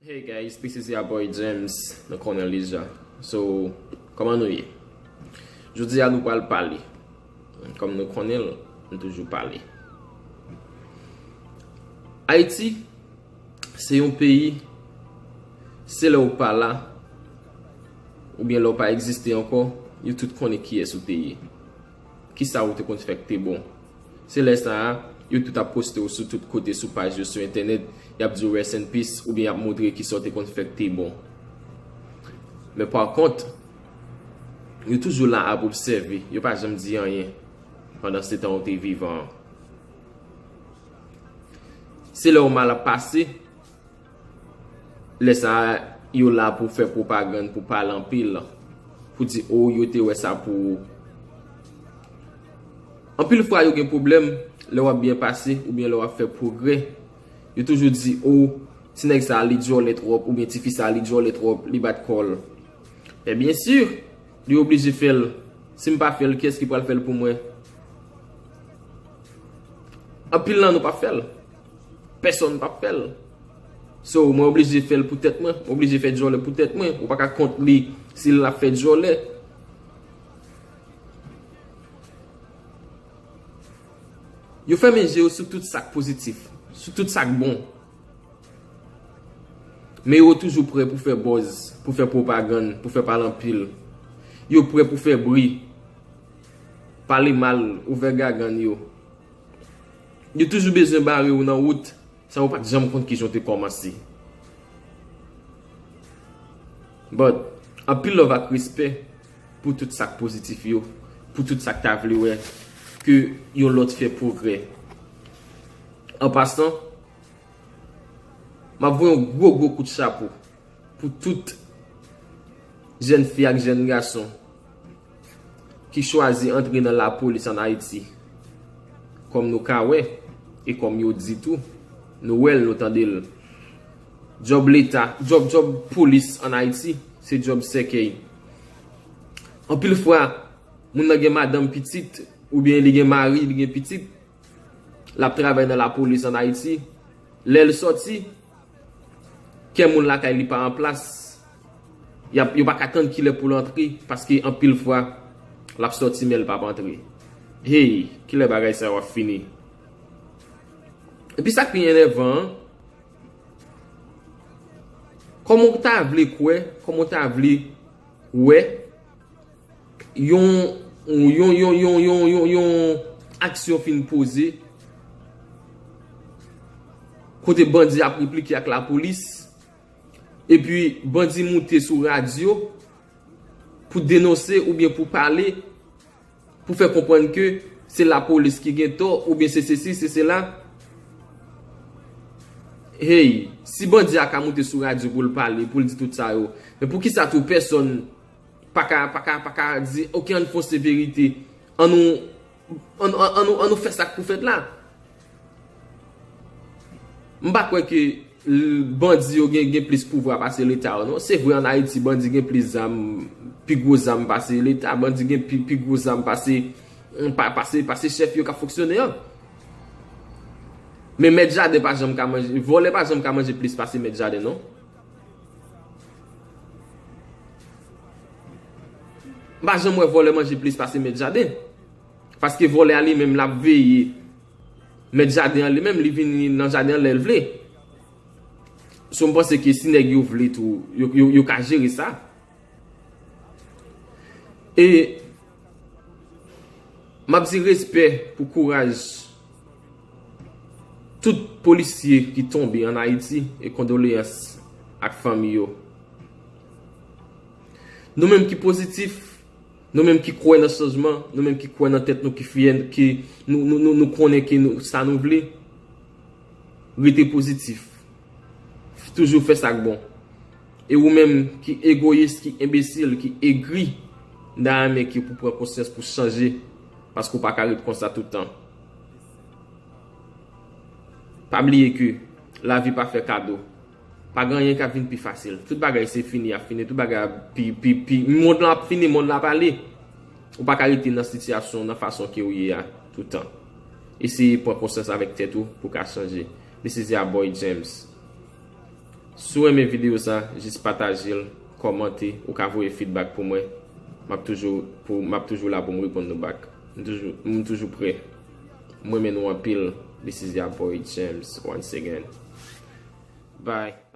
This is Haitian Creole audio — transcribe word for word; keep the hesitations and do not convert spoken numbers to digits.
Hey guys, this is your boy James. Nou konnen l deja. So, kòman nou ye? Jodi a nou pral pale. Kòm nou konnen l, nou toujou pale. Ayiti, se yon peyi, se lè w pa la, oubyen lè w pa egziste ankò, yo tout konnen kiyès ou te ye. Kisa ou te konn fè k te bon. Se lè sa a, yo tout ap poste w sou tout kote sou paj yo sou entènèt, y ap di w rest in peace oubyen y ap montre kisa w te konn fè k te bon. Men pa kont, yo toujou la ap obsève, yo pa janm di anyen pandan se tan ou te vivan an. Se lè w mal ap pase, lè sa a, yo la pou fè pwopagann, pou pale anpil, pou di, o, yo te wè sa pou ou. Anpil fwa, yo gen pwoblèm lè w ap byen pase oubyen lè w ap fè pwogrè. Yo toujou di, o, ti nèg sa a, li djòlè twòp, oubyen tifi sa a, li djòlè twòp, li bat kò l. Men byen si, li oblije fè l. Si m pa fè l, kiyès ki pral fè l pou mwen? Anpil nan nou p ap fè l. Pèsonn p ap fè l. So, mwen oblije fè l pou tèt mwen. Mwen oblije fè djòlè pou tèt mwen. Ou pa ka kont li si l ap fè djòlè. Yo fèmen je yo sou tout sa k pozitif, sou tout sa k bon. Men yo toujou prè pou fè buzz, pou fè pwopagann, pou fè pale anpil. Yo prè pou fè bri, pale mal, ouvè gagann yo. Yo toujou bezwen bare w nan wout, san yo pa t janm konn kijan w te kòmanse. But, anpil love ak respè pou tout sa k pozitif yo, pou tout sa k ta vle wè ke yon lòt fè pwogrè. An pasan, m ap voye yon gwo, gwo kout chapo pou tout jèn fi ak jèn gason ki chwazi antre nan lapolis ann Ayiti. Kòm nou ka wè, e kòm yo di tou, nou wè l, nou tande l. Djòb leta, djòb, djòb polis ann Ayiti, se djòb sèkèy. Anpil fwa, moun nan gen madanm, pitit, oubyen li gen mari, li gen pitit, l ap travay nan lapolis ann Ayiti. Lè l sòti, kè moun lakay li pa an plas. Y ap, yo pa ka tann kilè pou l antre, paske anpil fwa, l ap sòti, men l p ap antre. Hey, kilè bagay sa yo ap fini? Epi sa k pi enèvan an, kòman w ta vle kwè, kòman w ta vle wè, yon, yon, yon, yon, yon, yon, yon aksyon fin poze, kote bandi ap replike ak lapolis, epi bandi moute sou radyo pou denonse oubyen pou pale, pou fè konprann ke se lapolis ki gen tò, oubyen se sesi, se sela. Hey, si bandi a ka moute sou radyo pou l pale, pou l di tout sa yo, men poukisa tou pèsonn pa ka, pa ka, pa ka di, oke, ann fonse verite. Ann nou, ann, ann, ann nou, ann nou fè sa k pou fèt la. M pa kwè ke l-, bandi yo gen, gen plis pouvwa pase leta yo, non. Se vre, ann Ayiti, bandi gen plis zam, pi gwo zam pase leta, bandi gen pi, pi gwo zam pase, pa, pase, pase chèf yo k ap fonksyone an. Men mèt jaden pa janm ka manje, vòlè pa janm ka manje plis pase mèt jaden, non. M pa janm wè vòlè manje plis pase mèt jaden. Paske vòlè a li menm, l ap veye. Mèt jaden an li menm, li vini nan jaden an lè l vle. So, m panse ke si nèg yo vle tou, yo, yo, yo ka jere sa. E m ap di respè pou kouraj tout polisye ki tonbe ann Ayiti e kondoleyans ak fanmi yo. Nou menm ki pozitif, nou menm ki kwè nan chanjman, nou menm ki kwè nan tèt nou, ki fyè, ki nou, nou, nou, nou konnen ke nou, sa nou vle, rete pozitif. Toujou fè sa k bon. E ou menm ki egoyis, ki enbesil, ki egri, m ta renmen ke pou pran konsyans, pou chanje, paske w pa ka ret konsa tout tan. Pa bliye ke lavi pa fè kado. Pa gen anyen k ap vin pi fasil. Tout bagay se fini, ap fini. Tout bagay ap pi, pi, pi. Mond lan ap fini, mond lan ap ale. Ou pa ka rete nan sitiyasyon, nan fason ke ou ye a, tout tan. Eseye pran konsyans avèk tèt ou pou w ka chanje. This is your boy James. Si w renmen videyo sa, jis pataje l, kòmante, ou ka voye feedback pou mwen. M ap toujou pou m ap toujou la pou m reponn nou back. M toujou m toujou prè. M renmen nou anpil. This is your boy James once again. Bye.